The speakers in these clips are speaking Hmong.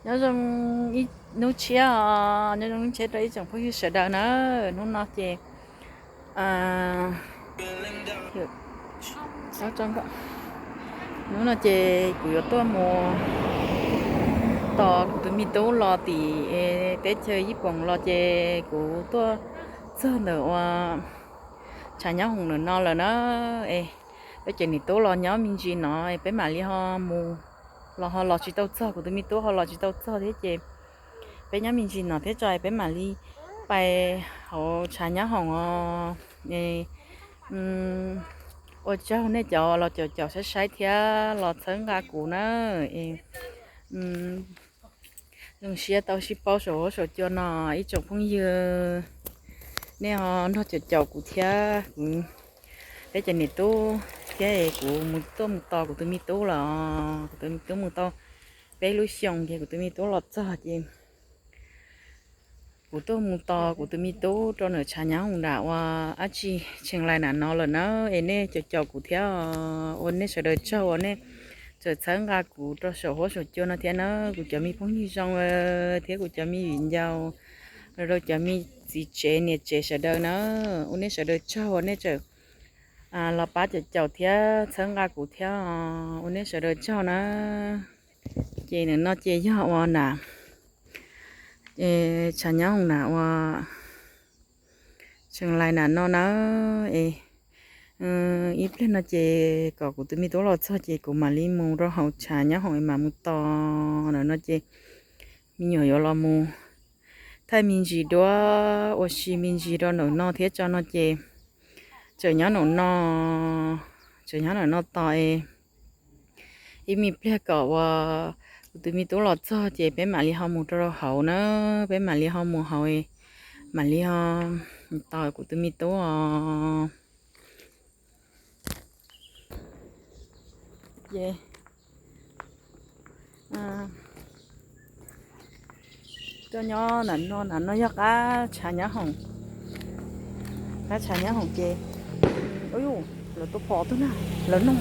Nyob zoo ib hnub tshiab os, nyob zoo hnub tshiab rau ib tsoom phooj ywg sawv daws na. Hnub no ces, hnub no ces kuv yuav tuaj mus tos kuv tus me tub los tim teb chaws Yij Poos los ces kuv tuaj txog ntawm ua tshav nyob hoom ntawm no lawm na. Es peb cov niam tub los nyob me ntsis no es peb mam li ho mus, los ho los tsis tau txog, kuv tus me tub ho los tsis tau txog thiab ces peb nyob me ntsis no thiab tso es peb mam li pais hauv tshav nyob hoom os. Ua tsaug nej cov los caum caum saib saib thiab los txhawb nqa kuv na. Zoo siab tau sib paub saum huab saum cua no ib tsoom phooj ywg. Nej ho nrog caum caum kuv thiab kuv, peb cov niam tub thiab es kuv mus tuaj mus tos kuv tus me tub los, kuv tus me tub mus tau peb lub xyoos ces kuv tus me tub los txog ces kuv tuaj mus tos kuv tus me tub rau ntawm tshav nyob hoom nram ua dab tsi tshee lais nram no lawm na. Es nej caum caum kuv thiab, ua nej sawv daws tsaug uas nej txawm txhawb nqa kuv rau saum huab saum cua no thiab na. Kuv cov me phooj ywg zoo thiab kuv cov me viv ncaus, los rau cov me txiv tsev niam tsev sawv daws na, ua nej sawv daws tsaug uas nej txawm los pab caum caum thiab txhawb nqa kuv thiab, ua nej sawv daws tsaug na. Ces ntawm no ces yog ua nram tshav nyob hoom nram ua tshee lais nram no na. Es ib pliag no ces kom kuv tus me tub los txog ces kuv mam li mus rau hauv tshav nyob hoom es mam mus tos. Ntawm no ces me nyuam yuav los mus thaij me ntsis duab ua si me ntsis rau ntawm no thiab tso no ces tseem nyob ntawm no, tseem nyob ntawm no tos es ib me pliag kom uas kuv tus me tub los txog ces peb mam li ho mus rau hauv na, peb mam li ho mus hauv, mam li ho tos kuv tus me tub os. Ces tuaj nyob ntawm no, ntawm no yog qab tshav nyob hoom, qab tshav nyob hoom ces lawv tuaj pom tuaj na, lawv noj.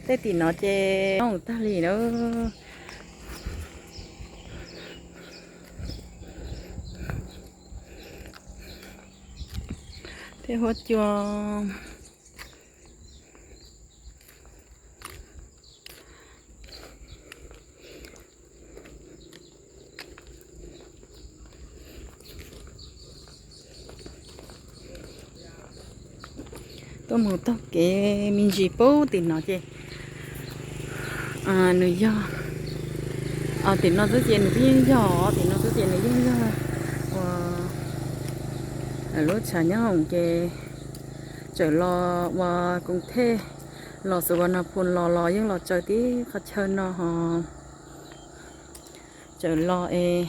Tej tim no ces noj tag li na. Tej huab cua. Tuaj mus taug kev me ntsis pub tim no ces nws yog, tim no xwb ces nws twb yeej yog, tim no xwb ces nws yeej yog ua lub tshav nyob hoom ces txawm los ua koom thej los Xus Vas Nas Phoo los los yeej los tsaws tib qhov chaw no ho. Txawm los es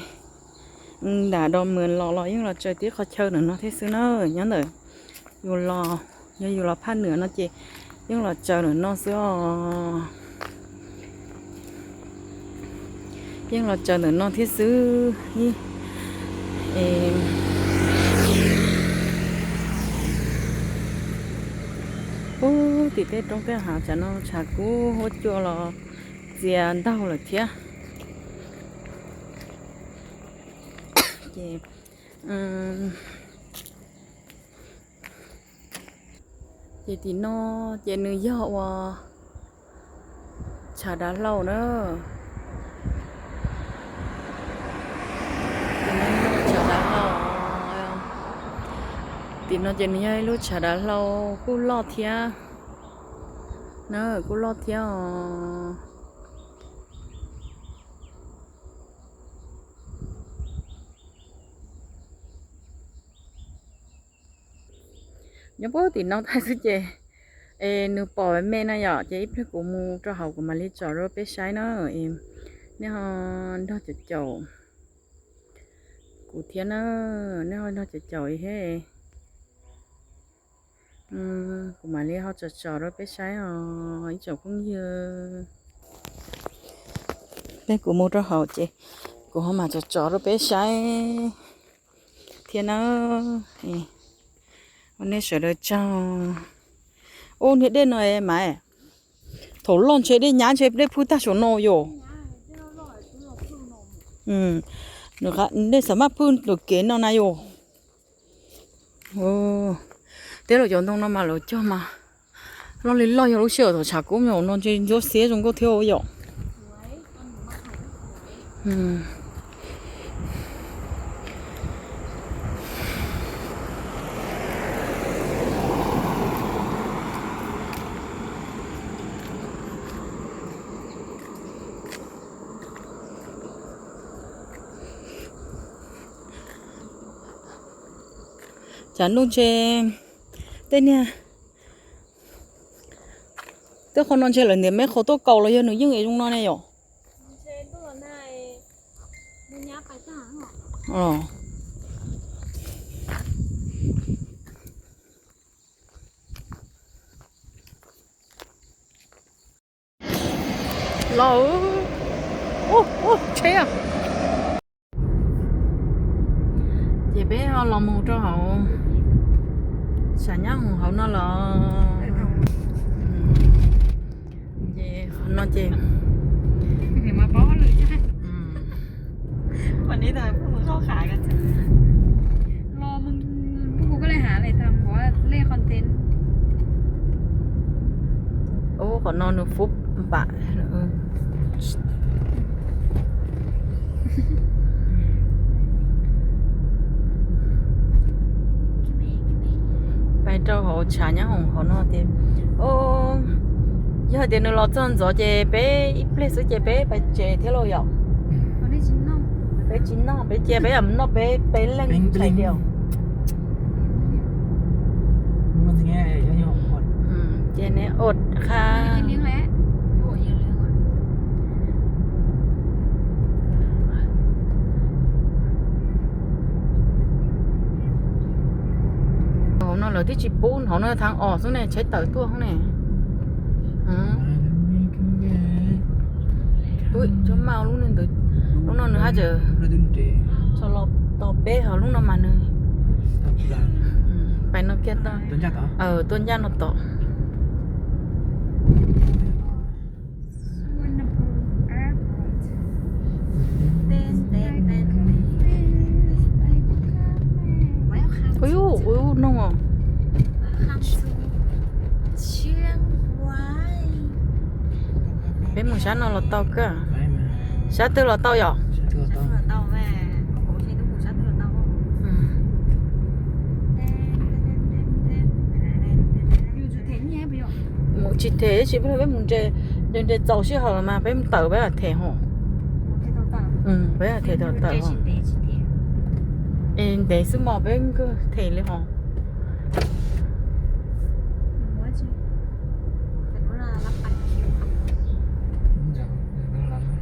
nram Do Mws los los yeej los tsaws tib qhov chaw ntawm no thiab xwb na. Nyob ntawm yus los, yog yus los phaj nwam no ces yeej los tsaws ntawm no xwb os. Yeej los tsaws ntawm no thiab xwb. Pub tim tej roob tej hav tsam no tshav kub huab cua los txia ntaug lawm thiab. Ces, ces tim no ces nws yog ua tshav dav hlau na. Tim no ces nws yog ib lub tshav dav hlau kuj loj thiab na, kuj loj thiab os. Nyob puag tim no tag xwb ces, es nws pom me me no yom, ces ib pliag kuv mus rau hauv kuv mam li tsom rau peb saib na. Nej ho nrog caum caum kuv thiab na, nej ho nrog caum caum thiab. Kuv mam li ho tsom tsom rau peb saib os ib tsoom phooj ywg. Peb kuv mus rau hauv ces kuv ho mam tsom tsom rau peb saib thiab na. Ua nej sawv daws tsaug. Ub, niag dej no mas, thaum loj ntshe dej nyab ntshe dej phwj tag saum no yom. Dej xam maj phwj ntawm kev no na yom. Teb lawm cov ntoo no mas lawv cog mas loj li loj, yog lub sij hawm thaum tshav kub me nyuam no ntshe ntsuab xiab zoo nkauj thiab yom. Tshav ntuj ntshe tej niag, tej qhov no ntshe lawv ntiav me qhov tuaj kaus los yog nws yeej es zoo no ne yom. Los, ub, ub, tsheb. Ces peb ho los mus rau hauv tshav nyab hoom hauv no los. Ces qhov no ces, ub, qhov no nws fub npam. Pais rau hauv tshav nyab hoom hauv no ces, o, yog hais tias nws los txog ntxov ces peb ib pliag xwb ces peb pais tsev thiab lauj yom. Peb tsis noj, peb cia peb noj peb, peb leeg tshais diaum. Ces neb ua qha. Hauv no lawv twb tsis pub, hauv no thav os xwb ne, tsheb tawm tuaj hauv ne. Ub, tsob maj lub ntawd, lub no nws haj tseem tso los tos peb, ho lub no mas nws pais no kiag tau, tuaj ncaj no tod. Ui, ui, noog os. Peb mus sab no los tau kawg. Sab twg los tau yom? Mus tsis them tsis, peb mus nres, nres nres txaus sij hawm mas peb mus tawm peb them hos. Peb them tawm tawm hos. Es ntev xwb mos peb nkaug them li hos.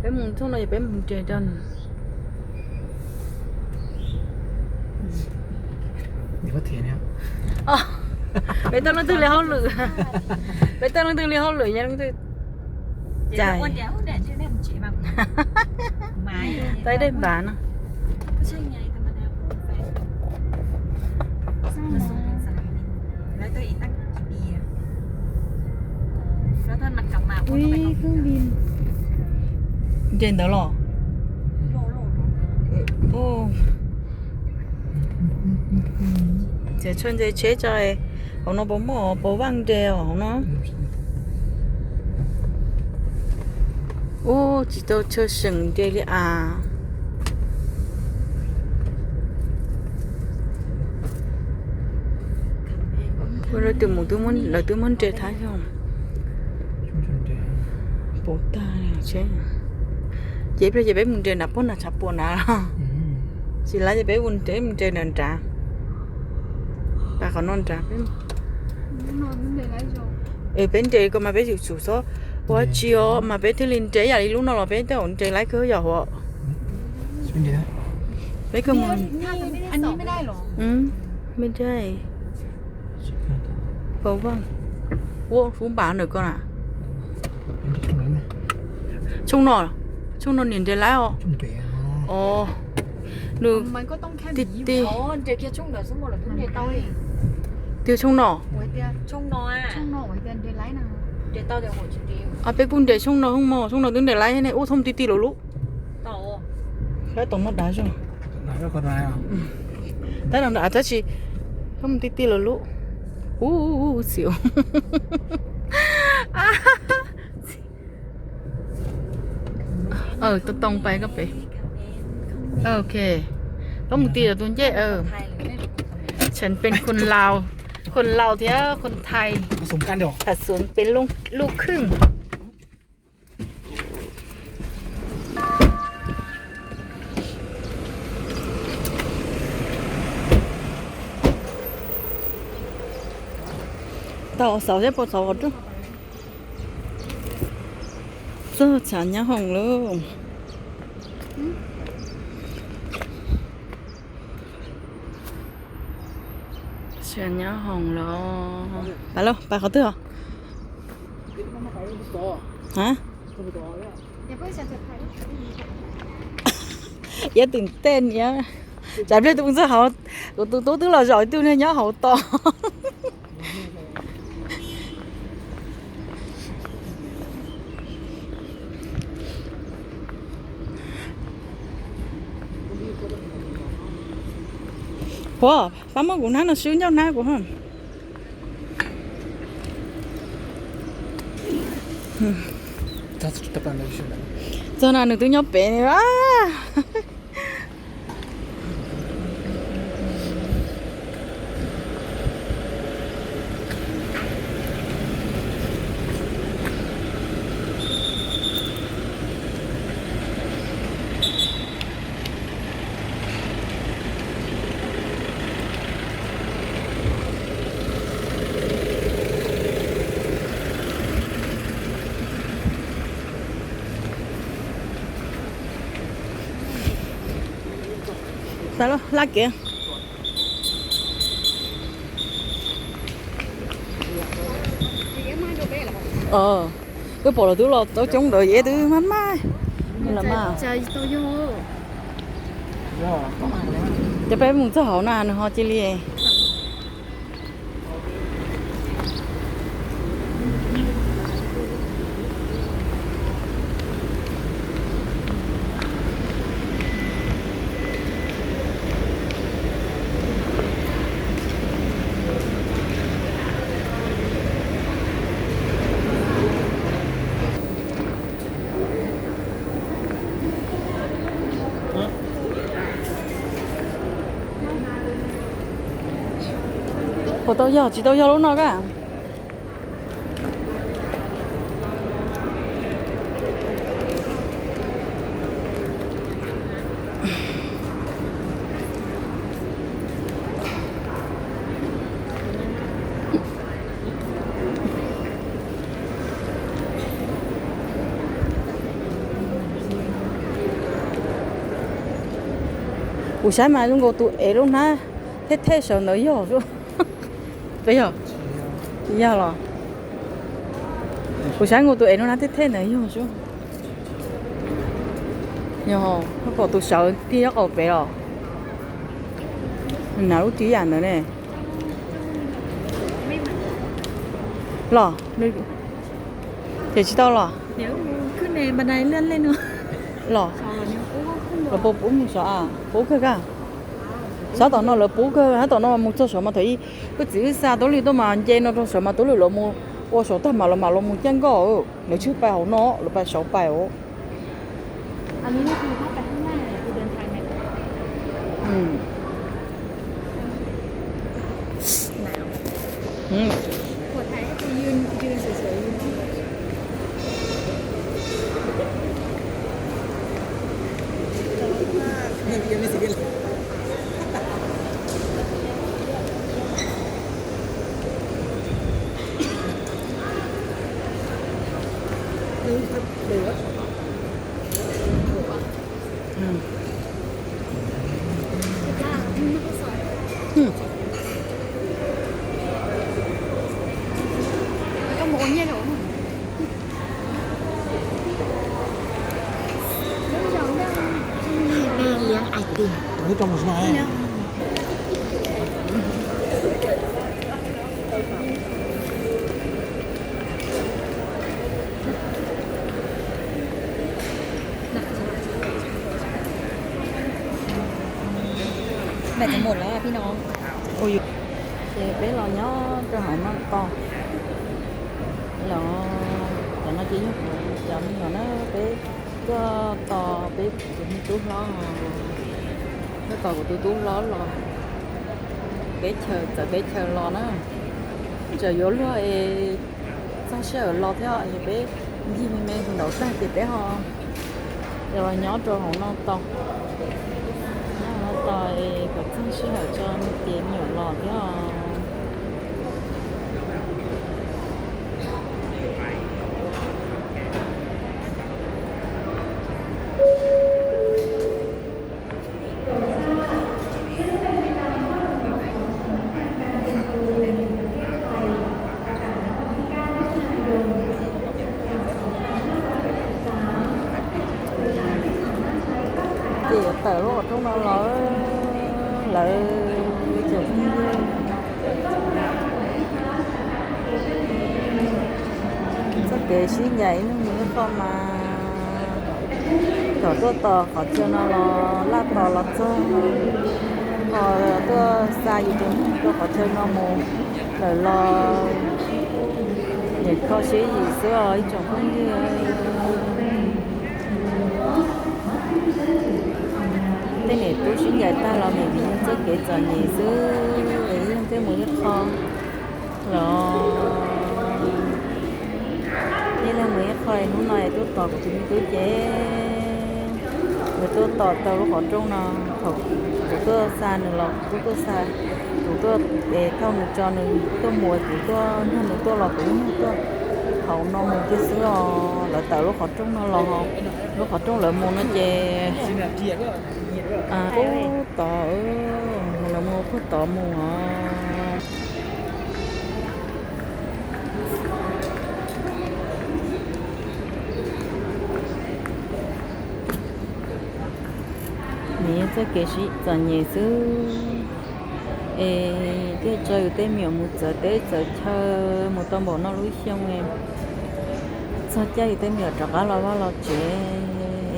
Peb mus txog no ces peb mus nres rau nws. Peb tuaj leej twg li hauj lwm, peb tuaj leej twg li hauj lwm, nyob leej twg txais. Tau ib daim npav no. Ui, keeb li. Nres ntawd los? Txiav tshuaj ntse tsheb tso. Hauv no puas muaj, puas vaj nres os hauv no? Ub, tsis tau chaw seem nres li as. Ua lawv twb mus, lawv twb muab nres thab yog puv tag tsheb. Ces ib pliag ces peb mus nres nram puag nram tshav puam nrad los? Tsis laib ces peb mus nres, mus nres nram nrad. Pas qhov no nrad peb. Es peb nres ko mas peb yuav tsum txhob ua tsi os mas peb thiaj li nres, yam li lub no los peb tej zaum nres laib kawg yom hov. Peb kawg mus. Pab vaj, ua fub npam ntawm ko na. Tshooj no, tshooj no niam nres laib os. Os, nws ti ti. Twg tshooj no? Peb kuj nres tshooj no hwj mog, tshooj no twb nres laib ne, ub thooj ti ti lawm lub. Tab tom no dav zog. Tab no dav tab sis thooj ti ti lawm lub. Ub, xiv. Too too pais koj pem. Ok. Koj mus ti lawm tus ncej.ฉันเป็นคนลาว คนลาว thiab คนไทย ผสมกัน เป็นลูกครึ่ง Tau xauv thiab, puas xauv qhov rooj? Txog tshav nyob hoom lawm. Tshav nyob hoom lawm. Pais lauj, pais qhov twg os? Ha? Iab twm tej niam. Tsam pliag tus mus txog hauv, kuv tus tub twb los zaum ib tug niag nyob hauv tos. Ua, pab muab kuv hnab no swb ncauj hnab kuv. Txog na, nws twb nyob pem. Laj kev. Wb pom lawv twb los tau coob ntawd, wb twb maj maj. Ces peb mus txog hauv na nws ho cia li. Puas tau yog tsis tau yog lub no ka? Kuv saib mas zoo nkaus tus ev lub hnab thej thej saud ntawd yog. Yog, yog los? Kuv saib nkaus tus ev lub hnab thej thej ntawd yog xwb. Yog, pom tus sawv tib nyob qaum pem los. Nws hnav lub tib yam ntawd ne. Los, ces tsis tau los. Los, los puas pub mus saud a? Pub kawg ka. Sab tom no lawv pub kawg, sab tom no mus txog saud mas thaum ub wb txiv wb xa taub lwm tuaj mas nce no rau saud mas taub lwm los mus ua saud tag mas los mam los mus caij nkoj. Lawv tsis pais hauv no, lawv pais saud pais os. Liab ai tim. Ces peb los nyob rau hauv no tos. Los cov no ces yog kuv cov me nyuam na, peb tuaj tos peb tus me tub hlob, tuaj tos kuv tus tub hlob los teb chaws, txawv teb chaws los na. Tseem yuav luag es txog sij hawm los thiab es peb ncig me me nraud tag ces peb ho los nyob rau hauv no tos. Nyob hauv no tos es kom txog sij hawm tso ces me nyuam los thiab os. Ces yuav tawm lub qhov rooj no los, lawv tsoom phooj ywg, txoj kev sib ncaim ib leeg mus ib qho mas thaum tuaj tos qhov chaw no los laj tos los txog, ho tuaj xa yus tus neeg tuaj qhov chaw no mus lawm los nim kho siab yim xwb os ib tsoom phooj ywg. Tej niam tub sib ncaim tag los nim vim yog txoj kev txom nyem xwb es ib leeg twb mus ib qho los, ib leeg mus ib qho es hnub no es tuaj tos kuv tus me tub ces nws tuaj tos tau lub qhov rooj no. Thaum kuv tuaj xa nws los kuv kuj tuaj xa, kuv tuaj es thauj nws tso nws tuaj mus, kuv tuaj nrog nws tuaj los kuv yeej nrog tuaj hauv no mus thiab xwb os. Lawv tawm lub qhov rooj no los, lub qhov rooj lawv mus no ces pub tod, lawv mus pub tod mus os. Nws yog txoj kev sib txom nyem xwb es thiaj tso yus tej me nyuam mus txawv teb txawv chaw, mus tau npaum no lub xyoo es txog caij yus tej me nyuam rov qab los vaj los tsev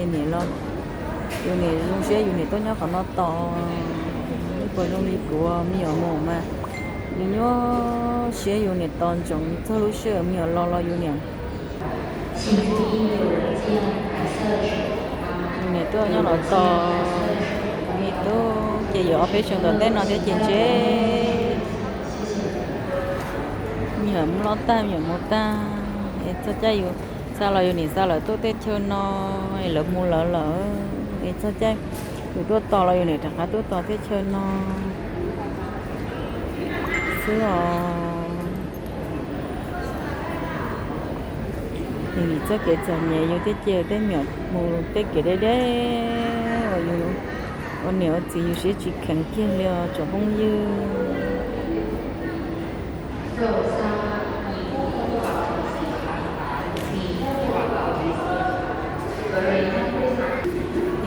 es niam los, yus niam zoo siab yus niam tuaj nyob qhov no tos, puas zoo li kuv me nyuam mus mas yus nyuaj siab yus niam tos ntsoov txog lub sij hawm me nyuam los los yus niam Yus niam tuaj nyob no tos kuv me tub ces yuav ob peb xyoos tom ntej no thiab ces ntshe me nyuam loj tag me nyuam mus tag es txog caij yus xa los yus niam xa lawv tuaj teb chaws no es lawv mus lawv lawm es txog caij yus tuaj tos los yus niam rov qab tuaj tos teb chaws no xwb os. Vim txoj kev txom nyem yus thiaj cia tej me nyuam mus tej kev deb deb uas yus ua niam ua txiv yus siab tsis kheev kiag li os tsoom phooj ywg.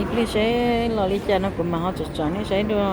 Ib pliag seb los li cas no kuv mam ho tsom tsom nej saib dua.